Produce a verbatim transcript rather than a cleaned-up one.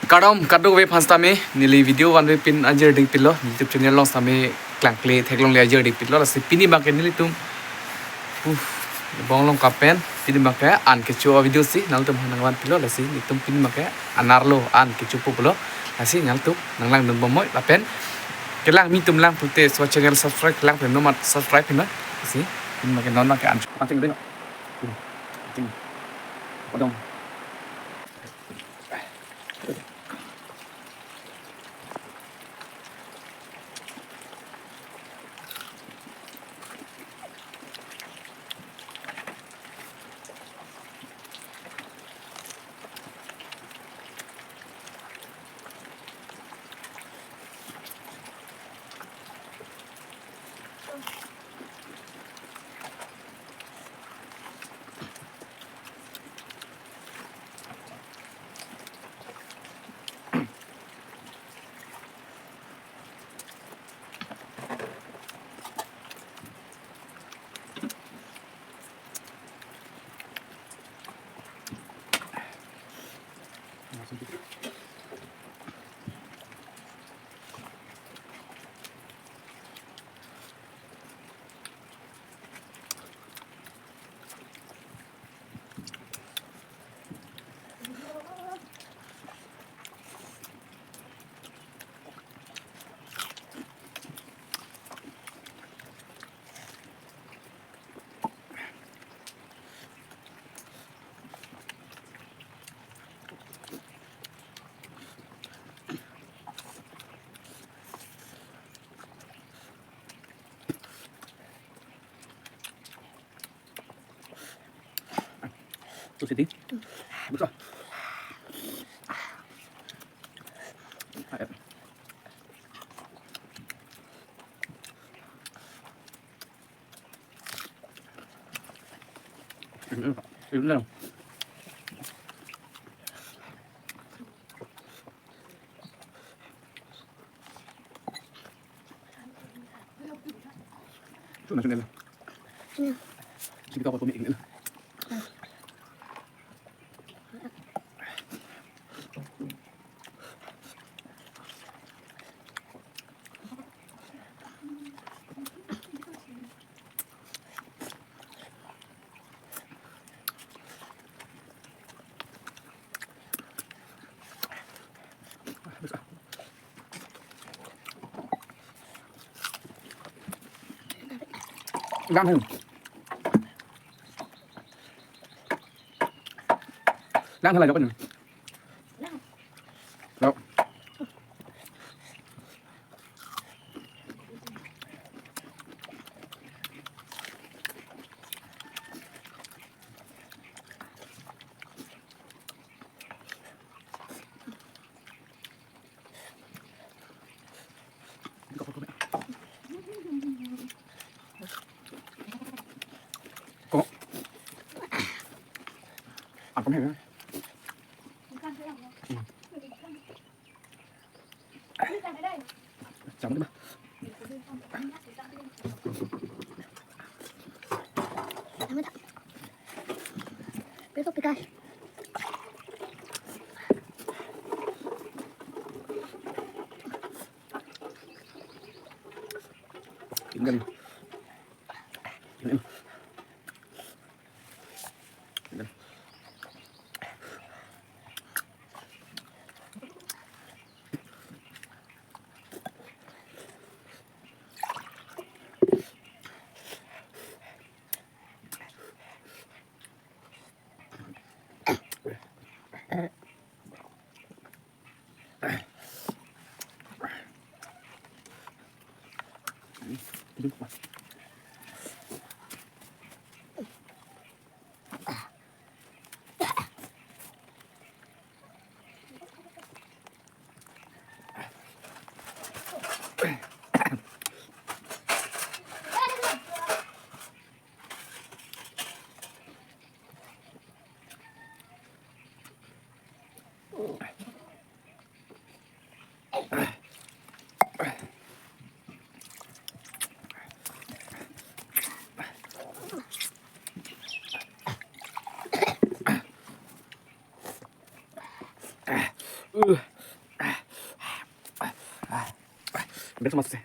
Kardom kadokave aphan sitame, neli video vanve pin ajir ding pilo, YouTube channel along sitame klangkle theklongle ajir ding pilo, lasi pini abangke nelitum, uh, bong along kapen, pini abangke an kecho avideo si nanglitum aphan nangvan pilo, lasi nelitum pini abangke an arlo an kechopo pulo, lasi nanglitum nanglangdun bomnoi, lapen kelang nelitum lang pulote so channel subscribe lang pen nomat subscribe hino, lasi pini abangke non abangke an. Pancing deh. Pancing. Padong. Tu siti. Betul. Lang hei. Lang hei la jok ni. Jok. Ko. Ang kami ya. Chamo di ba? Besok tugas. Tinggal. Tinggal. Tinggal. Uh. Bes mas se.